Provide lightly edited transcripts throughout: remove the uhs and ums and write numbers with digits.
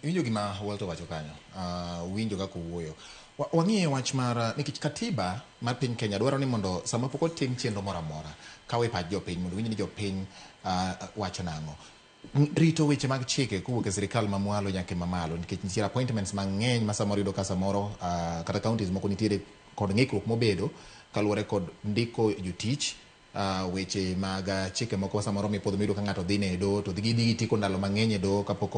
Iwinjo gima Walter wacho kanyo, winjo kaka owuoyo. Wang'iye wach mar nikech katiba mar piny Kenya dwaro ni mondo sama pok otim chenro moro amora, kawe pach jopiny mondo winj ni jopiny wacho nang'o. Rito weche mag chike kowuok e sirikal mamwalo nyaka mamalo, nikech nitiere appointments mang'eny ma samoro yudo ka samoro kata counties moko nitiere kod ng'ikruok mobedo kaluwore kod ndiko jotich, weche mag chike moko samoro mipodho miyudo ka ng'ato dhi ne e doho to gidhi gitieko ndalo mang'eny e doho kapok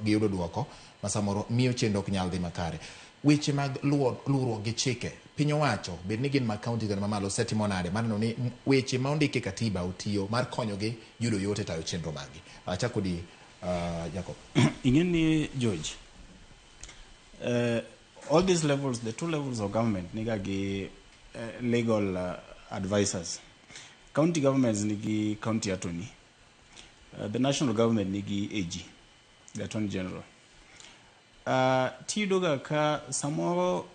giyudo duoko ma samoro miyo chenro ok nyal dhi makare. Weche mag luwruok gi chike piny owacho, bed ni gin mag county kata mamalo, osetimo nade mar neno ni weche ma ondiki e katiba otiyo mar konyogi yudo yot e tayo chenro maggi? Achako kodi, Jacob. Ing'e ni, George, all these levels, the two levels of government niga gi legal advisors. County governments nigi county attorney, the national government nigi AG, the attorney general. Tiyudo ga ka samoro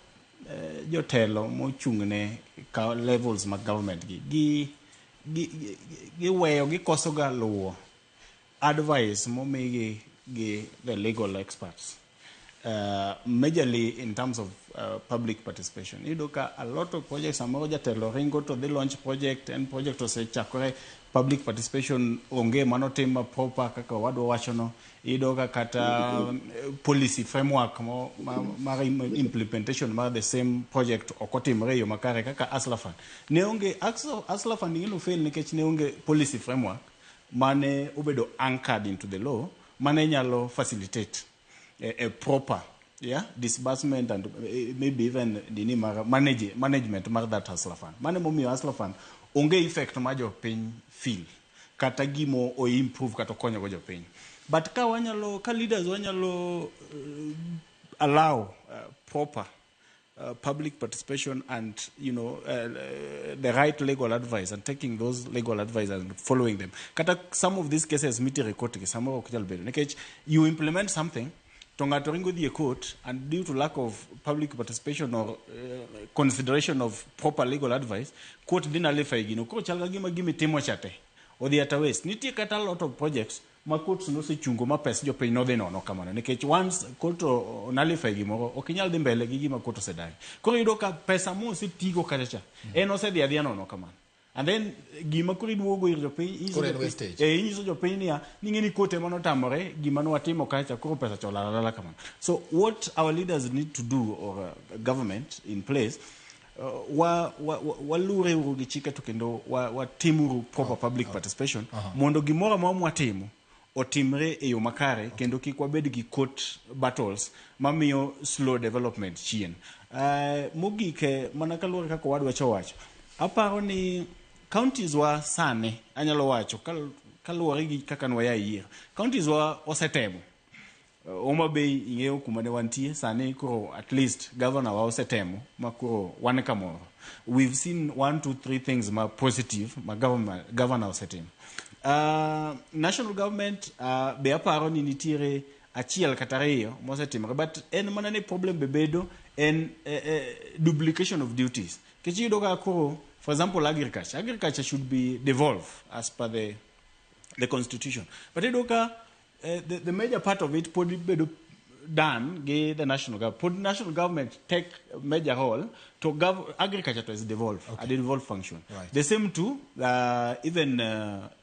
jotelo mochung'ne ka levels mag government gi giweyo gikoso ga luwo advice momigi gi the legal experts, majorly in terms of public participation. Iyudo ka a lot of projects, samoro jatelo ringo to dhi launch project, en project osechakore, public participation onge manotim ma proper kaka wadwa wachono. Iyudo ka kata policy framework mo, ma, mar implementation mar the same project ok otimore e yo makare kaka Hustler Fund. Ne onge Hustler Fund, ing'e fail nikech ne onge policy framework mane obedo anchored into the law mane nyalo facilitate a proper, yeah, disbursement and maybe even nini mar management mar that Hustler Fund. Mane momiyo Hustler Fund onge effect ma jopiny feel kata gimo o improve kata okonyo go jopiny. But ka wanyalo, ka leaders wanyalo allow proper public participation and the right legal advice and taking those legal advice and following them, kata some of these cases mitere court gi samoro ok nyal bedo, nikech you implement something to ng'ato ringo dhi e court, and due to lack of public participation or consideration of proper legal advice, court dhi nullify gino. Koro chal ka gima gimitimo cha te odhi at a waste. Nitie kata a lot of projects ma courts nosechungo ma pes jopiny nodhi nono kamano, nikech once court o nullify gimoro, ok inyal dhi mbele gi gima court osedagi. Koro iyudo ka pesa mosetigo kacha cha en osedhi adhiya nono kamano, and then gima koro iduogo ir jopiny inyiso Koro en wastage. Inyiso jopiny niya ning'e ni court ema notamore gima nwatimo kacha, koro pesa cha olal alala kamano. So what our leaders need to do, or government in place, walure uru gi chike to kendo watimuru proper public participation mondo gimoro amora mwatimo otimre e yo makare kendo kik wabed gi court battles mamiyo slow development chien. Mogik, mana kaluwore kaka owadwa cha owacho, aparo ni counties wa sani, anyalo wacho kaluwore gi kaka nwaya e yiero, counties wa osetemo. Homa Bay ing'eyo kuma ne wantie, sani koro at least governor wa osetemo ma koro wan kamoro. We've seen one, two, three things ma positive ma governor osetimo. National government be aparo ni nitiere achiel kata ariyo mosetimore, but en mana ni problem be bedo en duplication of duties, nikech iyudo ka koro, for example, agriculture should be devolved as per the constitution, but iyudo ka the major part of it pod bedo done gi the national government. Pod national government take major role to agriculture to is devolved, a devolved function. The same to even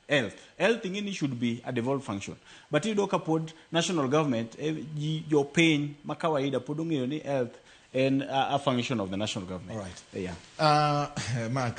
health. Health ing'eni should be a devolved function, but iyudo ka pod national government, jopiny ma kawaida pod ong'eyo ni health en a function of the national government. All right. Yeah. Mark,